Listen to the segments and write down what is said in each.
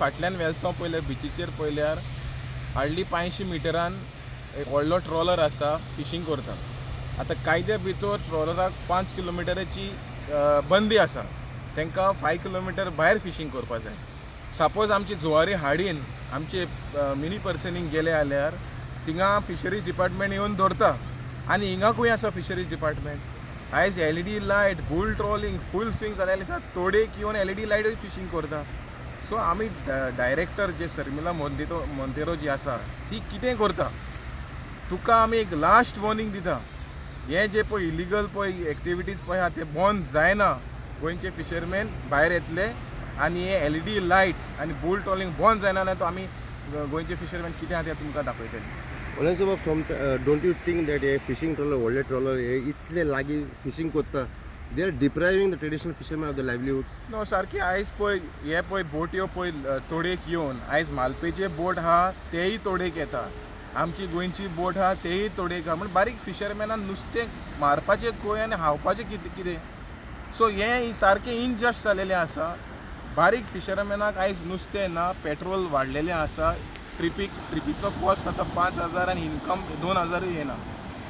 फाटल्यान वेलसांव पळयल्यार बिचीचेर पळयल्यार हार्डली 500 मिटरान एक व्हडलो ट्रॉलर आसा, फिशींग करता. आतां कायद्या भितर ट्रॉलराक 5 किलोमिटराची बंदी आसा, तांकां 5 किलोमिटर भायर फिशींग करपा जाय. सपोज आमची जुवारी हाडीन आमचे मिनी पर्सनीक गेले जाल्यार थिंगा फिशरीज डिपार्टमेंट येवन धरता. आनी हिंगा खंय आसा फिशरीज डिपार्टमेंट? आयज LED light, bull trawling full swing जालेले आसा, तोडेक येवन LED लायटूय फिशींग करता. सो आमी डायरेक्टर जे शर्मिला मोंतेरो जी आसा ती कितें करता, तुका आमी एक लास्ट वॉर्निंग दिता. हे जे पळय इलिगल पळय एक्टिविटीज पळय आहा ते बंद जायना, गोंयचे फिशरमॅन भायर येतले आनी हे LED light आनी बुल ट्रॉलिंग बंद जायना ना तो आमी गोंयचे फिशरमॅन कितें आहा तें तुमकां दाखयतले. ओलेन्सो बाब, some don't you think that हे फिशींग ट्रॉलर, व्हडले ट्रॉलर हे इतले लागीं फिशींग करता, they are depriving the traditional fisherman of the livelihoods? No, सारकी आयज पळय हे पळय बोटयो पळय तोडेक येवन आयज मालपेचे बोट आहा तेय तोडेक येता, आमची गोंयची बोट आहा तेय तोडेक आहा. म्हण बारीक फिशरमॅनान नुस्तें मारपाचें खंय आनी खावपाचें कितें कितें? सो हें सारकें इनजस्ट जालेलें आसा. बारीक फिशरमॅनाक आयज नुस्तें ना, पेट्रोल वाडलेलें आसा, ट्रिपीचो कॉस्ट आतां 5,000 आनी इनकम 2,000 येना.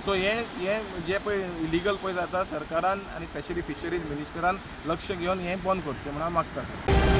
सो हें हें जें पळय इलिगल पळय जाता, सरकारान आनी स्पेशली फिशरीज मिनिस्टरान लक्ष घेवन हें बंद करचें म्हणून हांव मागता सर.